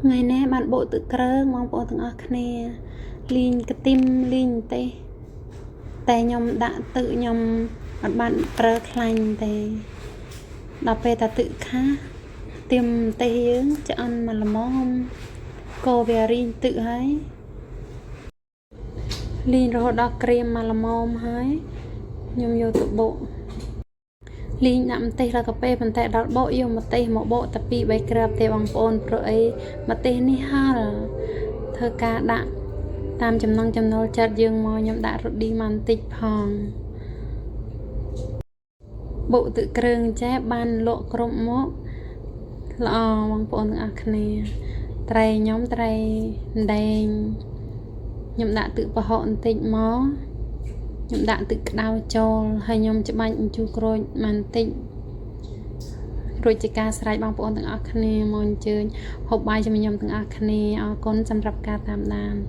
ថ្ងៃនេះបានបុកទឹកគ្រឿងបងប្អូនទាំងអស់គ្នាលីងក្ទីមលីងម្ទេសតែខ្ញុំដាក់ទឹកខ្ញុំអត់បានប្រើខ្លាញ់ទេដល់ពេលតែទឹកខាទៀមម្ទេសយើងឆ្អិនមកល្មមកវារីងទឹកហើយលីងរហូតដល់ក្រៀមមកល្មមហើយខ្ញុំយកទៅបុក លីងដាក់ម្ទេសដល់កាហ្វេប៉ុន្តែដល់បកយកម្ទេសមកបកតែ2 3គ្រាប់ទេបងប្អូនព្រោះអីម្ទេសនេះហល់ធ្វើការដាក់តាមចំណង់ចំណូលចិត្តយើងមកខ្ញុំដាក់រ៉ូឌីមកបន្តិចផងបុកទឹកគ្រឿងចេះបានលក់គ្រប់មុខល្អបងប្អូនទាំងអស់គ្នា ត្រីខ្ញុំត្រីដែងខ្ញុំដាក់ទឹកប្រហុកបន្តិចមកខ្ញុំដាក់ទឹកក្តៅចូលហើយខ្ញុំច្បាច់ជូរក្រូចបន្តិចរួចជាការស្រេចបងប្អូនទាំងអស់គ្នាមកអញ្ជើញហូបបាយជាមួយខ្ញុំទាំងអស់គ្នាអរគុណសម្រាប់ការតាមដាន។